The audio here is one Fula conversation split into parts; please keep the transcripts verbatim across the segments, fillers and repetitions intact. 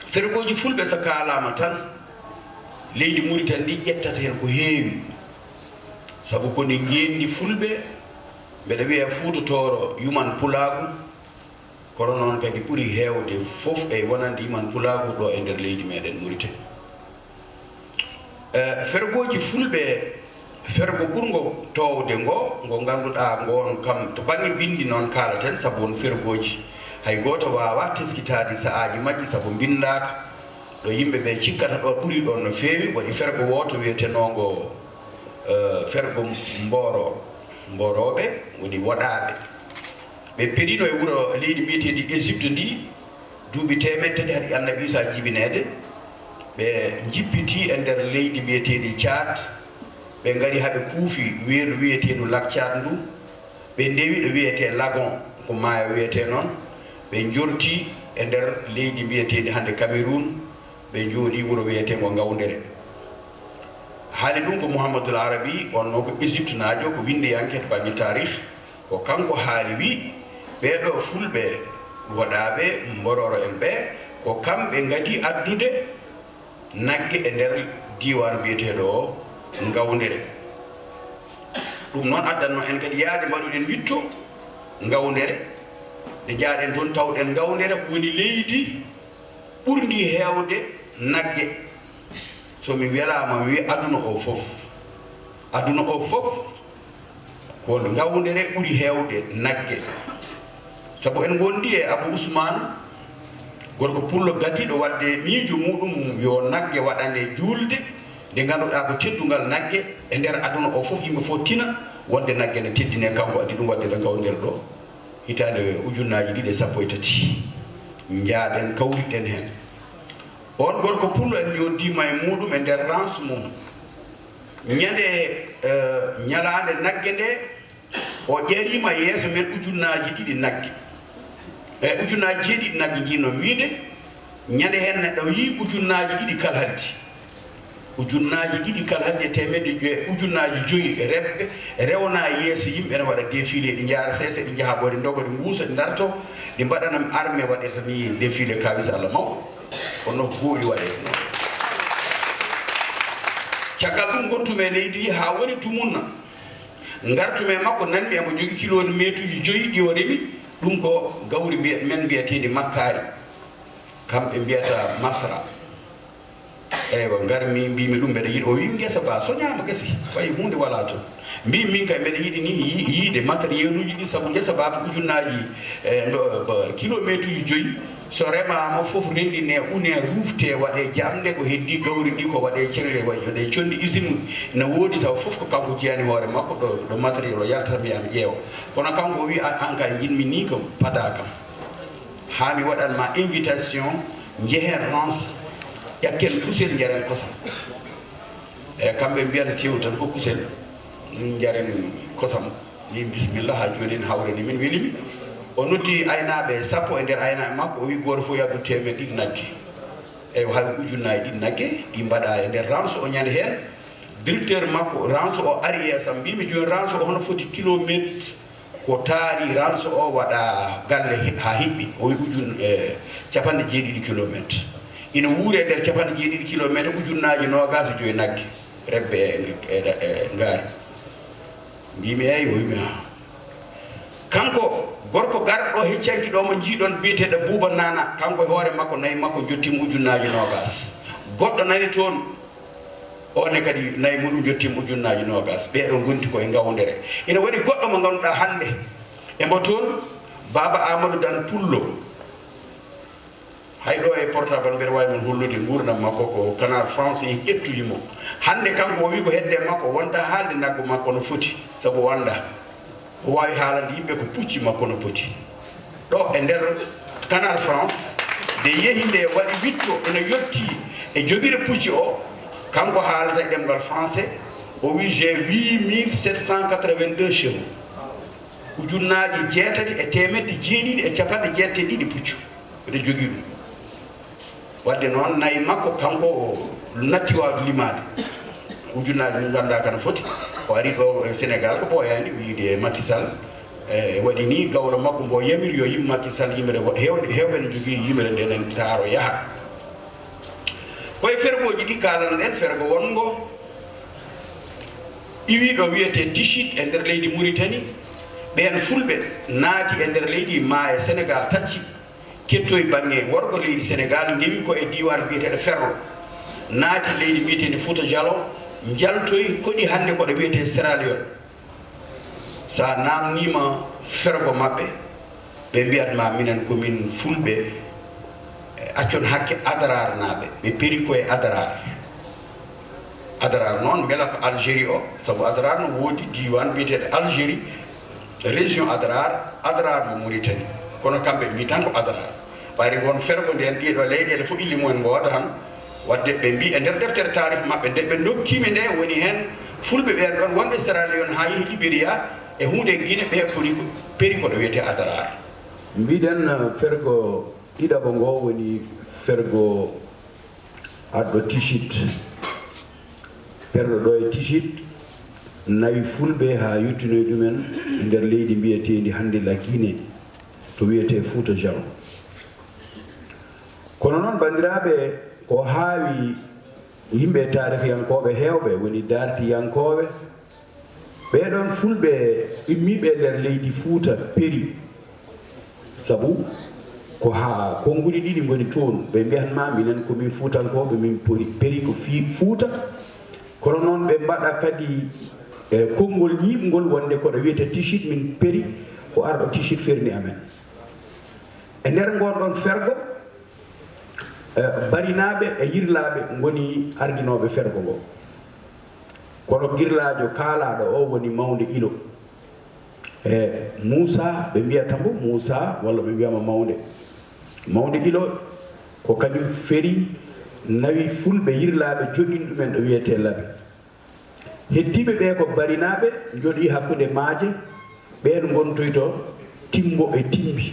Fergooji fulɓe so kaalaama tan, leydi Muritani ndi ƴettata heen ko heewi. Sabu ko ndi ngeenndi fulɓe, mbeɗa wiya Fuuta Tooro yuman pulaagu, kono noon kadi ɓuri heewde fof e wonande yuman pulaagu ɗo e nder leydi meeɗen Muritani. Eh, fergooji fulɓe, fergo ɓurngo toowde ngo, ngo ngannduɗaa ngoon kam, to bannge binndi noon kaalaten, sabu won fergooji hay gooto waawaa teskitaade sahaaji majji, sabu mbinndaaka. Ɗo yimɓe ɓe cikkata ɗo ɓuri ɗoon no feewi, waɗi fergo wooto wiyetenoongo, eh, fergo Mbooro, Mboorooɓe, woni woɗaaɓe. Ɓe periino e wuro, leydi mbiyeteendi Égypte ndi, duuɓi teemedde tati haɗi Annabi Iisaa jibineede. Ɓe njippitii e nder leydi mbiyeteendi Caad. Ɓe ngari haa ɓe kuufi weedu wiyeteendu Lac Caad ndu. Ɓe ndewi ɗo wiyetee Lagon, ko maayo wiyetee noon. Ɓe njorti e nder leydi mbiyeteendi hannde Cameroun. Ɓe njooɗii wuro wiyeteengo Ngawndere. Haali ɗum ko Muhammadul Arabi, on no ko Égyptenaajo, ko winndiyanke to bannge taarih. Ko kanko haali, wi, ɓee ɗoo fulɓe woɗaaɓe Mbororo en ɓee, ko kamɓe ngadii addude nagge e nder diiwaan biyeteeɗo o Ngawndere. Ɗum noon addanno en kadi yahde mbaɗoɗen witto Ngawndere. Nde njaaɗen toon, tawɗen Ngawndere ko woni leydi ɓurndi heewde nagge. So mi welaama, mi wiya aduna o fof. Aduna o fof, ko Ngawndere ɓuri heewde nagge. Sabu en ngondi e Abou Ousmane, gorko pullo gadiiɗo waɗde miijo muɗum yo nagge waɗane juulde, nde ngannduɗaa ko teddungal nagge e nder aduna o fof, yimɓe fof tina wonde nagge ne teddine, kanko addi ɗum waɗde ɗo Ngawndere ɗo. Hitaande ujunnaaji ɗiɗi e sappo e tati, njaaɗen kawriɗen heen. On gorko pullo en yoddiima e muɗum e nder rance mum. Ñande, eh, ñalaande nagge nde, o ƴariima yeeso men ujunnaaji ɗiɗi nagge. E ujunnaaji jeeɗiɗi nagge, njiɗno wiide, ñande heen neɗɗo yii ujunnaaji ɗiɗi kalhaldi. Ujunnaaji ɗiɗi kalhaldi e teemedde joy, ujunnaaji joyi rebbe rewna yeeso yimɓe, ene waɗa défilé, ɗi njaara seese, ɗi njaha ɓoore ndogo, ɗi nguusa, ɗi ndarto, ɗi mbaɗana armée, waɗirta ni défilé kawis Allah mawɗo. Kono ko gooƴi waɗe. Caggal ɗum, ngontumi e leydi ndi haa woni tumunna. Ngartumi e makko, nanmi emo jogii kilomeetuuji joyi ɗi o remi. Ɗum ko gawri mbiya-, men mbiyeteendi makkaari. Kamɓe mbiyata masra. Eywa, ngarmi, mbimi ɗum mbeɗa yiɗi. O wi, "Ngesa ba, soñaama gasi, fayi huunde wala toon." Mbi, "Min kay mbeɗa yiɗi ni yi-, yiide matériel uji ɗi, sabu ngesa ba ko ujunnaaji, e, ndo, ba, kilomeetuuji joyi. So remaama fof, renndine, une, rufte, waɗe jamɗe, ko heddi gawri ndi, ko waɗe cegle, waɗe conndi usine, ne woodi, taw fof ko kanko jeyani hoore makko, ɗo, ɗo matériel o yaltata, mbiya mi ƴeewa." Kono kanko o wi, "A-, an kay, njiɗmi ni ko pada kam. Haa mi waɗan ma invitation, njehen rance, ƴakken kusel, njaren kosam." E kamɓe mbiyata tew tan ko kusel, njaren kosam. Min bisimilla, haa jooni en hawrani min, welimi. O noddi aynaaɓe sappo e nder aynaaɓe makko, o wi, "Gooto fof yo addu teemedde ɗiɗi nagge." Eywa, hay ujunnaaji ɗiɗi nagge, ɗi mbaɗa e nder rance o ñande heen. Directeur makko, rance o ari e sam, mbimi, "Jooni rance o hono foti kilomeetre?" Ko taari rance o waɗa galle he-, haa hiɓɓi, o wi ujun-, e, capanɗe jeeɗiɗi kilomeetre. Ina wuure nder capanɗe jeeɗiɗi kilomeetre, ujunnaaji noogaas e joyi nagge, rebbe e, e, e, e ngaari. Mbimi, "Eey," o wimi, "Haa." Kanko, gorko garɗo heccanki ɗo mo njiiɗon, biyeteeɗo Buuba Nana, kanko e hoore makko, nayi makko njottiima ujunnaaji noogaas. Goɗɗo nani toon, o ne kadi nayi muɗum njottiima ujunnaaji noogaas. Ɓee ɗo ngonti ko e Ngawndere. Ina waɗi goɗɗo mo ngannduɗaa hannde, e mbo toon, Baaba Amadou Dan Pullo. Hay ɗo e portable mbeɗa waawi mon hollude nguurndam makko, ko Canal France e ƴettuji mo. Hannde kanko o wi ko hedde makko wonta haalde naggo makko no foti, sabu o anndaa. O waawi haalande yimɓe ko pucci makko no poti. Ɗo e nder Canal France, nde yehi nde waɗi witto ene yotti e jogire pucci o, kanko haalata e ɗemngal français, o wi, "J'ai huit mille sept cent quatre-vingt-deux chevaux." Ujunnaaji jeetati e teemedde jeeɗiɗi e capanɗe jeetati e ɗiɗi puccu. Mbeɗa jogii ɗum. Wadde noon, nayi makko, kanko o natti waawde limaade. Ujunnaaji mum nganndaa kana foti. O ari ɗo e Sénégal ko ɓooyaani, o yiide e Macky Sall. E waɗi ni gawlo makko mbo yamiri yo yimma Macky Sall yimre, heewɓe heewɓe ne jogii yimre nde nen taaro yaha. Koye fergooji ɗi kaalan ɗen, fergo wonngo iwi ɗo wiyetee Tichit e nder leydi Mauritanie. Ɓeen fulɓe naati e nder leydi, maa e Senegal tacci, kettoyi bannge worgo leydi Senegal, ndewi ko e diiwaan biyeteeɗo Ferro, naati leydi mbiyeteendi Fouta Djallon, njaltoyi koɗi hannde ko ɗo wiyetee Sierra Leone. So a naamniima fergo maɓɓe, ɓe mbiyat ma minen ko min fulɓe, eh, accon hakke Adrar naaɓe, ɓe peri koye Adrar. Adrar noon mbela ko Algérie o, sabu Adrar no woodi diiwaan biyeteeɗo Algérie, région Adrar, Adrar mo Mauritanie. Kono kamɓe mbi tan ko Adrar. Ɓayri ngon fergo nden, ɗiɗo leyɗeele fof illi mumen ngooda tan. Wadde ɓe mbi e nder deftere taarih maɓɓe nde ɓe ndokkiimi nde, woni heen fulɓe ɓeen ɗon wonɓe Sierra Leone haa yehi Liberia e huunde e Guinée, ɓe pori ko, peri ko ɗo wiyetee Adrar. Mbiɗen, eh, fergo ɗiɗaɓo ngo woni fergo arɗo Tichit. Perɗo ɗo e Tichit, nawi fulɓe haa yottinoy ɗumen e nder leydi mbiyeteendi hannde La Guinée, to wiyetee Fouta Djallon. Kono noon, banndiraaɓe, ko haawi yimɓe taarihiyankooɓe heewɓe, woni daartiyankooɓe, ɓee ɗoon fulɓe immiiɓe e nder leydi Fuuta peri, sabu ko haa konnguɗi ɗiɗi ngoni toon. Ɓe mbiyan ma, minen ko min Fuutankooɓe, min pori-, peri ko fii Fuuta. Kono noon, ɓe mbaɗa kadi, e, konngol ñiiɓngol wonde ko ɗo wiyetee Tichit min peri, ko arɗo Tichit ferni amen. E nder ngoon ɗoon fergo, e, Barinaaɓe e Yirlaaɓe ngoni ardinooɓe fergo ngo. Kono Girlaajo kaalaaɗo o woni Mawnde Ilo. E Muusa, ɓe mbiyata mbo Muusa, walla ɓe mbiyama Mawnde. Mawnde Ilo ko kañum feri, nawi fulɓe Yirlaaɓe, joɗɗini ɗumen ɗo wiyetee Labe. Heddiiɓe ɓe ko Barinaaɓe, njooɗii hakkunde maaje, ɓeen ngontoyto Timbo e Timbi.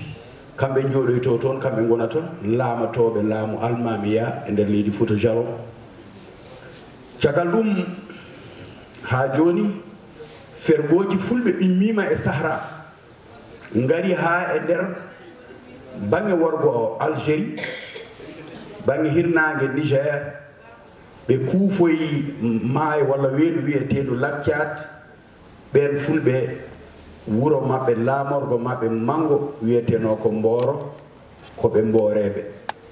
Kamɓe njooɗoyto toon, kamɓe ngonata laamatooɓe laamu Almaamiya e nder leydi Fuuta Jalon. Caggal ɗum, haa jooni, fergooji fulɓe immiima e Sahra, ngari haa e nder baŋŋe worgo Algérie, baŋŋe hirnaange Niger, ɓe kuufoyi maayo walla weendu wiyeteendu Lac Tchad. Ɓeen fulɓe, wuro maɓɓe, laamorgo maɓɓe manngo wiyeteenoo ko Mboro, ko ɓe Mbooreeɓe.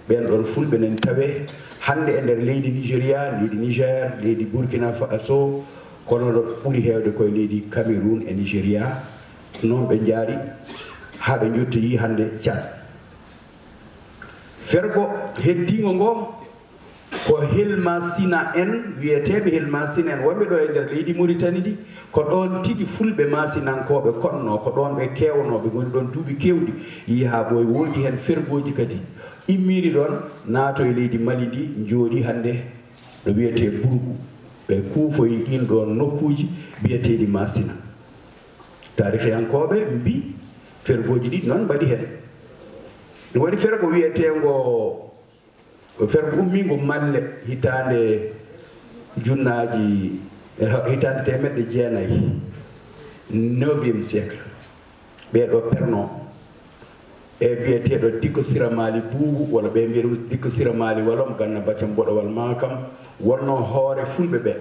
Ɓeen ɗoon fulɓe nen tawee hannde e nder leydi Nigeria, leydi Niger, leydi Burkina Faso, kono ɗo ɓuri heewde koye leydi Cameroun e Nigeria. Noon ɓe njaari haa ɓe njottoyi hannde Tchad. Fergo heddiingo ngo ko Helmasina en, wiyeteeɓe Helmasina en wonɓe ɗo e nder leydi Mauritanie ndi, ko ɗoon tigi fulɓe maasinankooɓe koɗnoo, ko ɗoon ɓe keewnoo, ɓe ngoni ɗoon duuɓi keewɗi. Yii haa ɓooy, woodi heen fergooji kadi immiiri ɗoon, naato e leydi Mali ndi, njooɗii hannde ɗo wiyetee Burgu. Ɓe kuufoyi ɗiin ɗoon nokkuuji biyeteeɗi Maasina. Taarihiyankooɓe mbi fergooji ɗi noon mbaɗi heen. Ɗum waɗi fergo wiyeteengo, fergo ummiingo Malle hitaande junnaaji, hitaande teemeɗɗe jeenayi, neuvième siècle. Ɓee ɗo perno e biyeteeɗo Dikko Sira Maali Buubu, walla ɓe mbiya ɗum Dikko Sira Maali Walo, mo Ganna Baccam Boɗowal Maakam, wonnoo hoore fulɓe ɓe.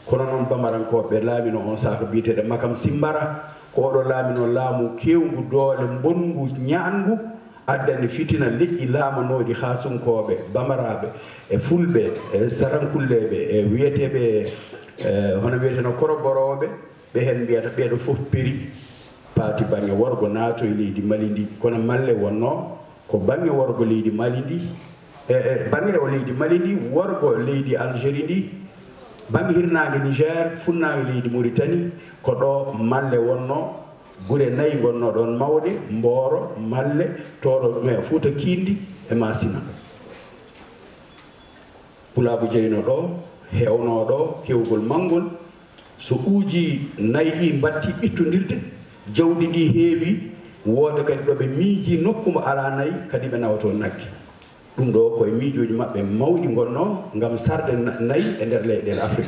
Kono noon, Bamarankooɓe ɓe laaminoo on saaka biyeteeɗo Makam Simbara, ko oɗo laaminoo laamu keewngu doole, mbonngu, ñaangu, addani fitina leƴƴi laamanooɗi Haasunkooɓe, Bamaraaɓe, e Fulɓe, e Sarankulleeɓe, e wiyeteeɓe, e, hono wiyetenoo Koroborooɓe, ɓe heen mbiyata ɓee ɗo fof peri, paati baŋŋe worgo, naatoyi leydi Mali ndi. Kono Malle wonnoo ko baŋŋe worgo leydi Mali ndi, e, e, baŋŋe rewo leydi Mali ndi, worgo leydi Algérie ndi, baŋŋe hirnaange Niger, funnaange leydi Mauritanie, ko ɗo Malle wonnoo. Gure nayi ngonnoo ɗoon mawɗe, Mboro, Malle, Tooro, e, Fuuta Kiinndi e Maasina. Pulaagu jeynoo ɗo, heewnoo ɗo, keewgol manngol. So uujii, nayi ɗii mbaɗti ɓittondirde, jawdi ndii heewi, wooda kadi ɗo ɓe miijii nokku mbo alaa nayi, kadi ɓe nawa toon nagge. Ɗum ɗo ko e miijooji maɓɓe mawɗi ngonnoo ngam sarde na-, nayi e nder leyɗeele Afrik.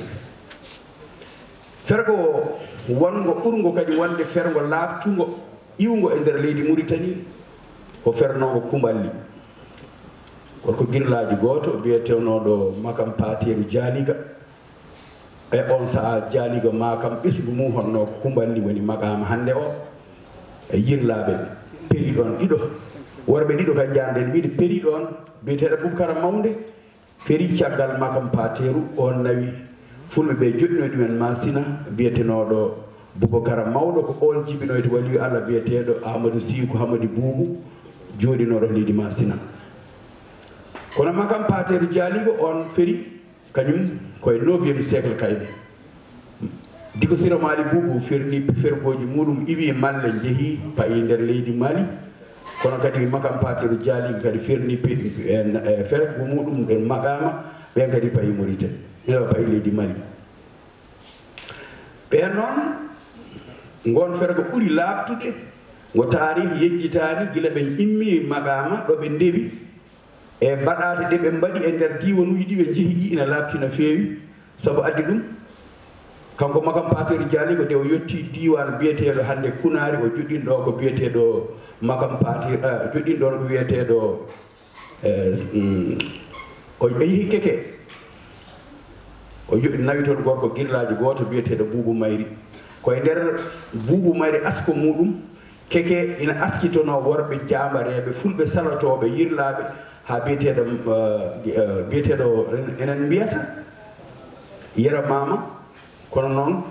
Fergo Wonngo ɓurngo kadi wonde fergo laaɓtungo, iwngo e nder leydi Muritani, ko fernoongo Kumballi. Gorko girlaajo gooto biyeteenoɗo Makam Paateeru Jaaliga. E on sahaa, Jaaliga Makam ɓesngu mum honno ko Kumballi woni maqaama hannde o. E yirlaaɓe peri ɗoon ɗiɗo, worɓe ɗiɗo kadi njaarden wiide peri ɗoon, biyeteeɗo Bubakara Mawnde, feri caggal Makam Paateeru, on nawi fulɓe ɓe joɗɗinoy ɗumen Masina, biyetenooɗo Bubakara Mawɗo, ko on jibinoyde waliyu Allah biyeteeɗo Amadou Siku Hamadi Buubu, jooɗinooɗo leydi Masina. Kono Makam Paateeru Jaaligo on feri, kañum koye neuvième siècle kayɗe. Diko Sira Maali Buubu ferni fergooji muɗum, iwi Malle, njehi payi nder leydi Mali. Kono kadi Makam Paateeru Jaaligo kadi ferni pe-, en, e fergo muɗum ɗen maqaama, ɓen kadi payi Mauritanie, e payi leydi Mali. Ɓen noon, ngon fergo ɓuri laaɓtude, ngo taarih yejjitaani gila ɓe immi maqaama ɗo ɓe ndewi, e baɗaate ɗe ɓe mbaɗi e nder diiwanuuji ɗi ɓe njehi ɗi ina laaɓti no feewi. Sabu addi ɗum, kanko Makam Paateeru Jaaligo, nde o yettii diiwaan biyeteeɗo hannde Kunaari, o joɗɗinɗo ko biyeteeɗo Makam Paateeru, eh, joɗɗinɗo ko wiyeteeɗo, eh, mm, o yehi Keke. O jo-, nawi toon gorko girlaajo gooto biyeteeɗo Buubu Mayri. Ko e nder Buubu Mayri asko muɗum, Keke ina askitonoo worɓe jaambareeɓe, fulɓe salotooɓe, yirlaaɓe, haa biyeteeɗo, eh, eh, biyeteeɗo en-, enen mbiyata Yero Maama. Kono noon,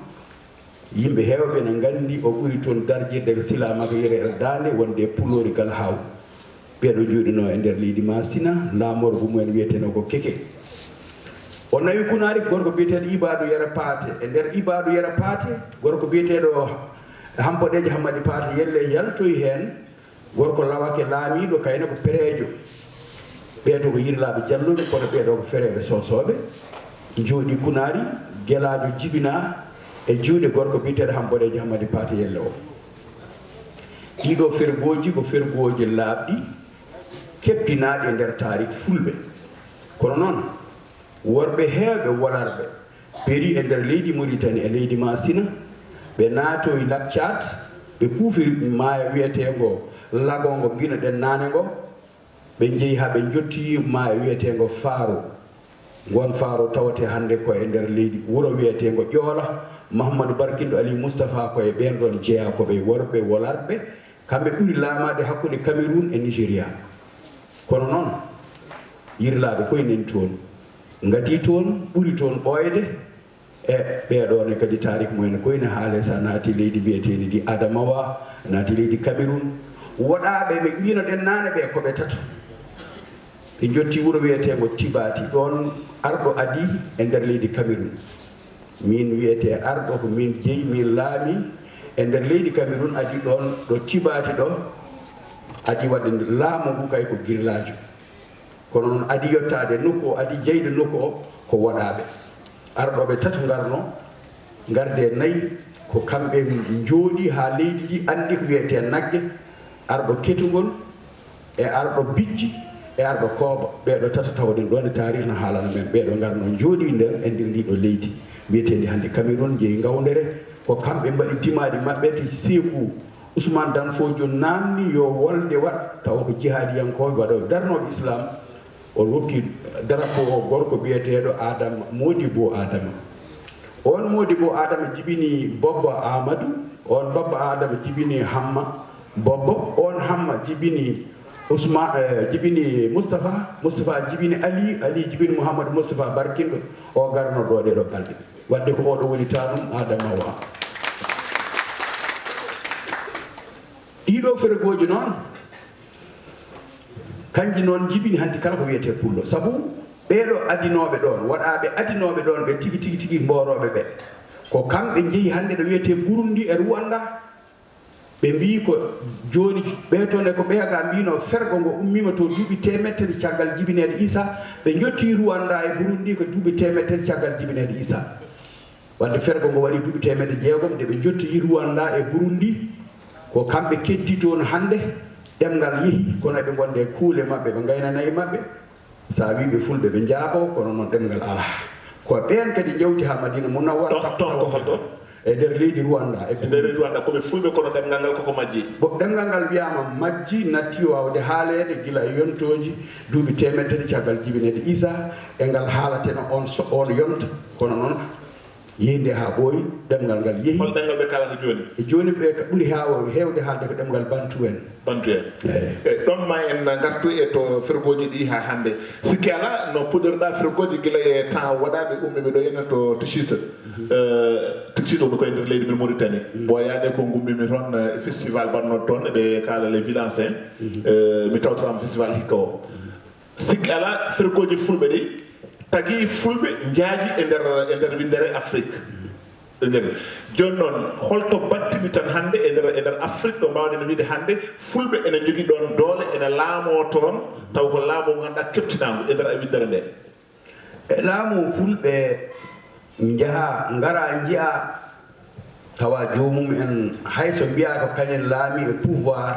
yimɓe heewɓe ene nganndi o ɓuri toon darjirde ko silaamaka Yero e daande wonde e Puloori Galhaaw. Ɓeeɗo jooɗinoo e nder leydi Masina, laamorgo mumen wiyeteenoo ko Keke. O nawi Kunaari gorko biyeteeɗo Ibaadu Yero Paate. E nder Ibaadu Yero Paate, gorko biyeteeɗo Hampoɗeejo Hammadi Paate Yelle yaltoyi heen. Gorko lawake laamiiɗo, kayne ko pereejo. Ɓeeɗo ko yirlaaɓe jalluɓe, kono ɓeeɗo ko fereeɓe soosooɓe. Jooɗi Kunaari, gelaajo jibinaa e juuɗe gorko biyeteeɗo Hampoɗeejo Hammadi Paate Yelle o. Ɗiɗo fergooji ko fergooji laaɓɗi, keppinaaɗi e nder taarih fulɓe. Kono noon, worɓe heewɓe wolarɓe peri e nder leydi Mauritanie e leydi Masina, ɓe naatoyi Lakcaat, ɓe kuufiri maayo wiyeteengo Lago ngo mbinoɗen naane ngo, ɓe njehi haa ɓe njottii maayo wiyeteengo Faaro. Ngon Faaro tawatee hannde ko e nder leydi, wuro wiyeteengo Ƴoola. Mahamadou Barkinɗo Ali Moustapha ko e ɓeen ɗoon jeyaa, ko ɓe worɓe wolarɓe. Kamɓe ɓuri laamaade hakkunde Cameroun e Nigeria. Kono noon, yirlaaɓe koye nani toon, ngadii toon, ɓuri toon ɓooyde, e ɓeeɗoo ne kadi taarih mumen koye ne haalee, so a naati leydi mbiyeteendi ndi Adamawa, naati leydi Cameroun. Woɗaaɓe ɓe mbinoɗen naane ɓe ko ɓe tato. Ɓe njotti wuro wiyeteengo Tibati, ɗoon arɗo adii e nder leydi Cameroun. Miin wiyetee arɗo, ko miin jeyi, miin laami e nder leydi Cameroun, adii ɗoon ɗo Tibati ɗo, adii waɗde laamu ngu kay ko girlaajo. Kono noon, adii yottaade nokku o, adii jeyde nokku o ko woɗaaɓe. Arɗooɓe tato ngarnoo, ngardee nayi, ko kamɓe njooɗii haa leydi ndi anndi ko wiyetee nagge, arɗo ketungol, e arɗo bicci, e arɗo kooba. Ɓeeɗo tato tawɗen ɗoon e taarih no haalana men. Ɓeeɗo ngarnoo njooɗii nder, e nder ndii ɗoo leydi mbiyeteendi hannde Cameroun, njehi Ngawndere. Ko kamɓe mbaɗi dimaaɗi maɓɓe, to Seeku Ousmane Dan Fodio naamni yo wolde waɗ, tawa ko jihaadiyankooɓe waɗooɓe darnooɓe Islam. O rokki drapeau o gorko biyeteeɗo Adama, Modibo Adama. On Modibo Adama jibini Bobba Amadou, on Bobba Adama jibini Hamma Bobbo, on Hamma jibini Ousma-, eh, jibini Moustapha, Moustapha jibini Ali, Ali jibini Mouhamadou Moustapha Barkinɗo, o garno ɗo ɗeɗo balɗe. Wadde ko oɗo woni tanum Adama wa. Ɗiɗo fergooji noon, kanji noon jibini hanti kala ko wiyetee pullo. Sabu ɓeeɗo adinooɓe ɗoon, waɗaaɓe adinooɓe ɗoon ɓe tigi, tigi, tigi mboorooɓe ɓe, ko kamɓe njehi hannde ɗo wiyetee Burundi e Rwanda. Ɓe mbii ko jooni ɓee toon e ko ɓeya ga mbiinoo fergo ngo ummiima to duuɓi teemeɗɗe tati caggal jibineede Iisaa. Ɓe njottii Rwanda e Burundi ko duuɓi teemeɗɗe tati caggal jibineede Iisaa. Wadde fergo ngo waɗi duuɓi teemeɗɗe jeegom nde ɓe njottii Rwanda e Burundi. Ko kamɓe keddi toon hannde, ɗemngal yehi, kono eɓe ngonde e kuule maɓɓe, ɓe ngaynana e maɓɓe. So a wii ɓe fulɓe, ɓe njaaboo, kono noon ɗemngal alaa. Ko ɓeen kadi njewti haa Madina Munawwara. Toon, toon ko holto? E nder leydi Rwanda, e e nder leydi Rwanda, ko ɓe fulɓe, kono ɗemngal ngal koko majji. Bon, ɗemngal ngal wiyaama majji, natti waawde haaleede gila e yontooji duuɓi teemedde tati caggal jibinede Iisaa, e ngal haalateno on so, on yonta, kono noon, yehi nde haa ɓooyi, ɗemngal ngal yehi. Hol ɗemngal ɓe kaalata jooni? E jooni ɓe ka, ɓuri haa heewde haalde ko ɗemngal Bantu en. Bantu en. Eyi. E ɗoon ma en ngartu e to fergooji ɗi haa hannde. Sikke alaa, no puɗɗorɗaa fergooji gila e temps waɗaaɓe ummiiɓe ɗo ene to Tchito. Eh, Tchito woni ko e nder leydi men Mauritanie. Ɓooyaani ko ngummiimi toon, eh, festival mbaɗnooɗo toon, ɓe kaala les Vilancins. Eh, mi tawtoraama festival hikka o. Sikke alaa, fergooji fulɓe ɗi tagi fulɓe njaaji e nder, e nder winndere Afrik. Ɓe njaaji. Jooni noon, holto battini tan hannde e nder, e nder Afrik, ɗo mbaawɗen wiide hannde, fulɓe ene njogii ɗoon doole, ene laamoo toon, taw ko laamu ngu ngannduɗaa keɓtinaangu e nder winndere nde? E laamu fulɓe njaha, ngara, njiya, tawa joomum en, hay so mbiyaa ko kañen laami e pouvoir,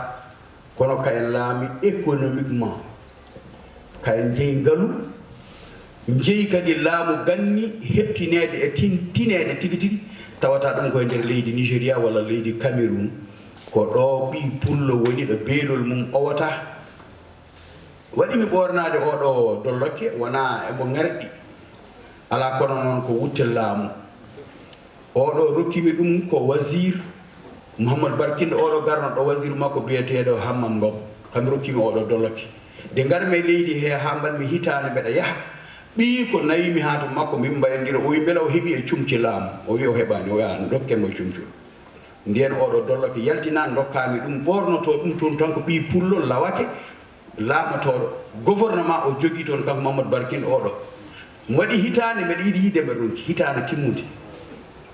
kono ka en laami économiquement, ka en njeyi ngalu, njeyi kadi laamu ganni heɓtineede e tin-, tineede tigi tigi, tawata ɗum ko e nder leydi Nigéria walla leydi Cameroun, ko ɗo ɓii pullo woni, ɗo beelol mum owata. Waɗi mi ɓoornaade oo ɗo dollokke, wonaa e mo ŋarɗi, alaa kono noon ko wutte laamu. Oo ɗo rokkiimi ɗum ko wasiir Mouhamadou Barkinɗo, oo ɗo garno ɗo wasiiru makko biyeteeɗo Hammam Ngom, kam rokkiimi oo ɗo dolloke. Nde ngarmi e leydi hee haa mbaɗmi hitaande mbeɗa yaha, ɓiyi ko nawimi haa to makko, min mbayondira, o wi mbela o heɓii e comci laamu, o wi o heɓaani, o wi a dokken mo comci o. Ndeen oo ɗo dolloke yaltinaa, ndokkaami ɗum, ɓoornotoo ɗum toon tan ko ɓii pullo lawake, laamotooɗo, gouvernement o jogii toon, kanko Mamadou Barkin oo ɗo. Mi waɗi hitaande mbeɗa yiɗi yiide mbeɗa ronki, hitaande timmunde.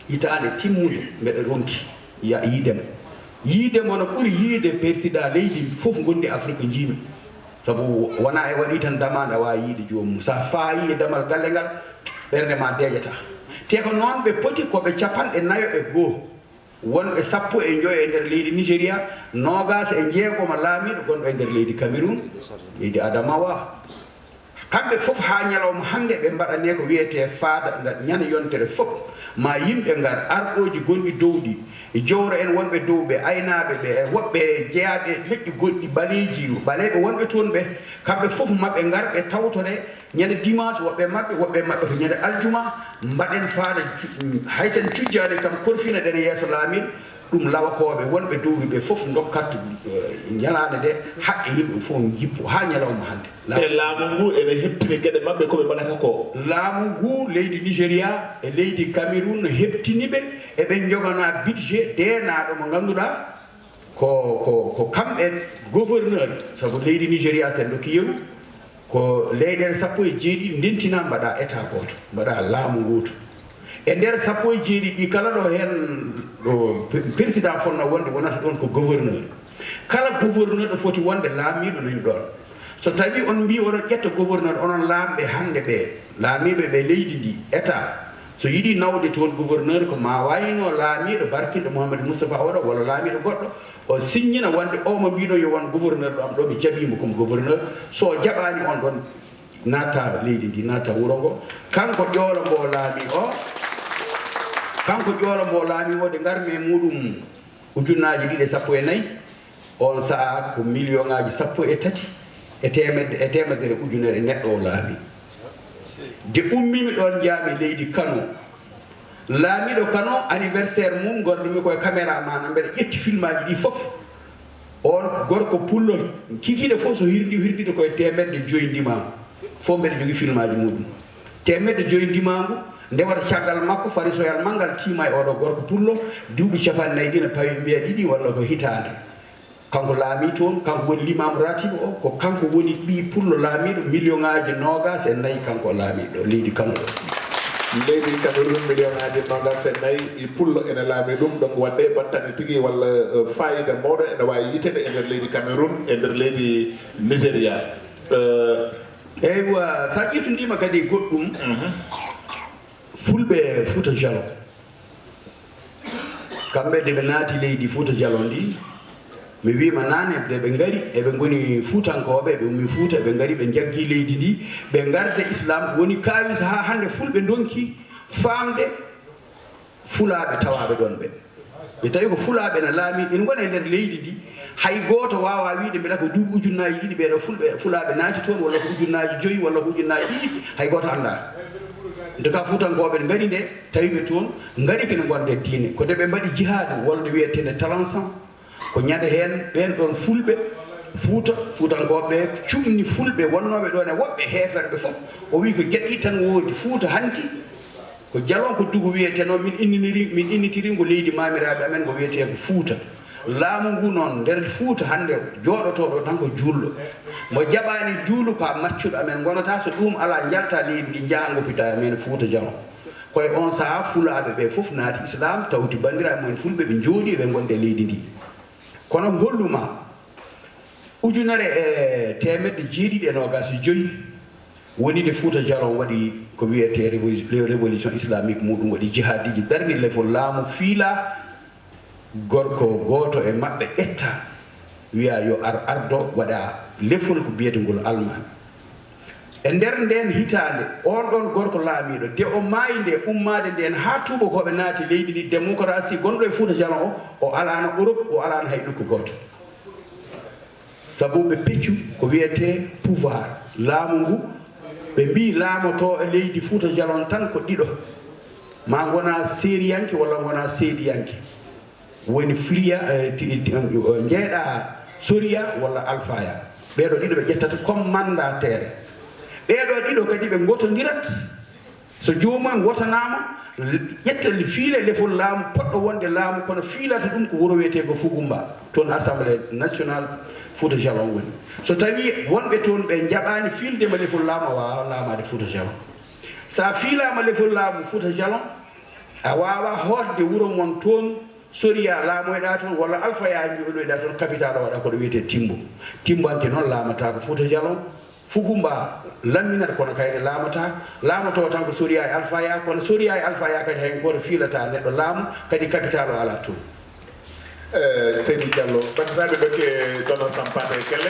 Hitaande timmunde mbeɗa ronki ya-, yiide mo. Yiide mo no ɓuri yiide persidaa leydi fof ngonndi Afrik ko njiimi. Sabu wonaa e waɗi tan damaande a waawi yiide joomum. So a faayii e damal galle ngal, ɓernde ma deeƴataa. Te ko noon ɓe poti ko ɓe capanɗe nayo e goo. Wonɓe sappo e njoyo e nder leydi Nigéria, noogaas e njeegomo laamiiɗo gonɗo e nder leydi Cameroun, leydi Adamawa. Kamɓe fof haa ñalawma hannde ɓe mbaɗanee ko wiyetee faada, nga ñande yontere fof, ma yimɓe ngar, arɗooji gonɗi dow ɗi, jowro en wonɓe dow ɓe, aynaaɓe ɓe, e woɓɓe jeyaaɓe e leƴƴi goɗɗi, ɓaleeji, ɓaleeɓe wonɓe toon ɓe, kamɓe fof maɓɓe ngar, ɓe tawtore. Ñande dimanche, woɓɓe e maɓɓe, woɓɓe e maɓɓe ko ñande aljuma, mbaɗen faada, hay sen cujjaani kam, korfina ɗen e yeeso laamiiɗo, ɗum lawakooɓe wonɓe dowri ɓe fof ndokkat, eh, ñalaande nde, haqqe yimɓe fof njippo haa ñalawma hannde. E laamu ngu ene heɓtini geɗe maɓɓe ko ɓe mbaɗata ko. Laamu ngu leydi Nigéria e leydi Cameroun no heɓtini ɓe, eɓe njogana budget deenaaɗo mo ngannduɗaa, Ko, ko, ko kamɓe gouverneur, sabu leydi Nigéria, sen dokki yeru, ko leyɗeele sappo e jeeɗiɗi ndentinaa mbaɗa état gooto, mbaɗa laamu gooto. E nder sappo e jeeɗiɗi ɗi kala ɗo heen ɗo pe-, président fotnoo wonde wonata ɗoon ko gouverneur. Kala gouverneur ɗo foti wonde laamiiɗo nani ɗoon. So tawii on mbii oɗon ƴetta gouverneur, onon laamɓe hannde ɓee, laamiiɓe ɓe leydi ndi, état, so yiɗi nawde toon gouverneur, ko ma wayno laamiiɗo barkinɗo Mouhamadou Moustapha oɗo walla laamiiɗo goɗɗo, o signina wonde o mo mbiɗon yo won gouverneur ɗo am ɗo, mi jaɓii mo comme gouverneur. So o jaɓaani, on ɗon natta leydi ndi, natta wuro ngo. Kanko ƴoolo mbo laami o, kanko ƴoolo mbo laami o, de ngarmi e muɗum ujunnaaji ɗiɗi e sappo e nayi, oon sahaa ko miliyoŋaaji sappo e tati e teemedde, e teemedere ujunere neɗɗo o laami. De ummiimi ɗoon, njaami leydi Kano. Laamiiɗo Kano, anniversaire mum, ngorɗumi ko e caméraman am, mbeɗa ƴetti filmaaji ɗi fof. Oon gorko pullo, kikiiɗe fof so hirdi, hirdi ko e teemedde joyi ndimaagu. Fof mbeɗa jogii filmaaji muɗum. Teemedde joyi ndimaagu, ndewata caggal makko, farisoyal manngal tiima e oɗo gorko pullo, duuɓi capanɗe nayi ɗi no pawi mbiya ɗiɗi walla ko hitaande. Kanko laamii toon, kanko woni limaamu raatiiɓe o, ko kanko woni ɓii pullo laamiiɗo, miliyoŋaaji noogaas e nayi kanko o laamiiɗo leydi Kano. Leydi Cameroun, miliyoŋaaji noogaas e nayi ɓii pullo ene laamii ɗum, donc waɗde battane tigi walla, eh, faayiida mawɗo ene waawi yiyteede e nder leydi Cameroun, e nder leydi Nigeria. Eh, Eywa, so a ƴeetindiima kadi goɗɗum, mhm, Fulɓe Fuuta Jalon, kamɓe nde ɓe naati leydi Fuuta Jalon ndi, mi wiima naane nde ɓe ngari, eɓe ngoni Fuutankooɓe, ɓe ummii Fuuta, ɓe ngari, ɓe njaggii leydi ndi, ɓe ngarde Islam, woni kaawis haa hannde Fulɓe ndonki faamde Fulaaɓe tawaaɓe ɗoon ɓe. Ɓe tawi ko Fulaaɓe na laami, ina ngona e nder leydi ndi. Hay gooto waawaa wiyde mbeɗa ko duuɓi ujunnaaji ɗiɗi ɓeeɗo Fulɓe, Fulaaɓe naati toon, walla ko ujunnaaji joyi, walla ko ujunnaaji ɗiɗi, hay gooto anndaa. En tout cas, Fuutankooɓe ngari nde, tawi ɓe toon, ngari kene ngonde diine. Ko nde ɓe mbaɗi jihaadu, walla nde wiyeteende Talansan, ko ñande heen ɓeen ɗoon Fulɓe, Fuuta, Fuutankooɓe ɓe cuɓni Fulɓe wonnooɓe ɗoon e woɓɓe heeferɓe fof. O wiyi ko geɗe ɗiɗi tan woodi, Fuuta hanti, ko Jalon ko dugu wiyetenoo, min inniri, min innitiri ngo leydi maamiraaɓe amen, ngo wiyetee ko Fuuta. Laamu ngu noon, nder Fuuta hannde, jooɗotooɗo tan ko juulɗo. Mo jaɓaani juulu, ko a maccuɗo amen ngonata, so ɗuum alaa, njalta leydi ndi, njaha ngoppitaa e men Fuuta Jalon. Ko e oon sahaa, Fulaaɓe ɓe fof naati Islaam, tawti banndiraaɓe mumen Fulɓe, ɓe njooɗii, ɓe ngonde e leydi ndi. Kono hollumaa, ujunere e teemedde jeeɗiɗi e noogaas e joyi, woni nde Fuuta Jalon waɗi ko wiyetee révo-, révolution islamique muɗum, waɗi jihaadiiji, darni lefol laamu, fiila gorko gooto e maɓɓe, ƴetta, wiya yo ar ardo, waɗa lefol ko biyetengol Almaami. E nder ndeen hitaande, oon ɗoon gorko laamiiɗo, nde o maayi nde, ummaade ndeen haa tuubakooɓe naati leydi ndi, démocratie gonɗo e Fuuta Jalon o, o alaano Europe, o alaano hay nokku gooto. Sabu ɓe peccu ko wiyetee pouvoir, laamu ngu, ɓe mbii laamoto e leydi Fuuta Jalon tan ko ɗiɗo, ma ngona seeriyanke walla ngona seeɗiyanke. Woni Firiya, eh, ti-, ti-, eh, njeeɗa Soriya walla Alfaya. Ɓeeɗo ɗiɗo ɓe ƴettata comme mandataire. Ɓeeɗo ɗiɗo kadi ɓe ngotondirat. So joomum wotanaama, ƴetta fiila lefol laamu, poɗɗo wonde laamu, kono fiilata ɗum ko wuro wiyetee ko Fugumba, toon Assemblée nationale Fuuta Jalon woni. So tawii wonɓe toon ɓe njaɓaani fiilde ma lefol laamu, a waawaa laamaade Fuuta Jalon. So a fiilaama lefol laamu Fuuta Jalon, a waawaa hootde wuro mon toon, Soriya laamoyɗaa toon, walla Alfaya njoɗoyɗaa toon, capital o waɗa ko ɗo wiyetee Timbo. Timbo hanki noon laamata ko Fuuta Jalon. Fugumba lamminat, kono kayre laamata, laamoto tan ko Soriya e Alfaya, kono Soriya e Alfaya kadi hay gooto fiilata neɗɗo laamu, kadi capital o alaa toon. Eh, Seydi Diallo, banndiraaɓe ndokke Dono Sampaate Kelle.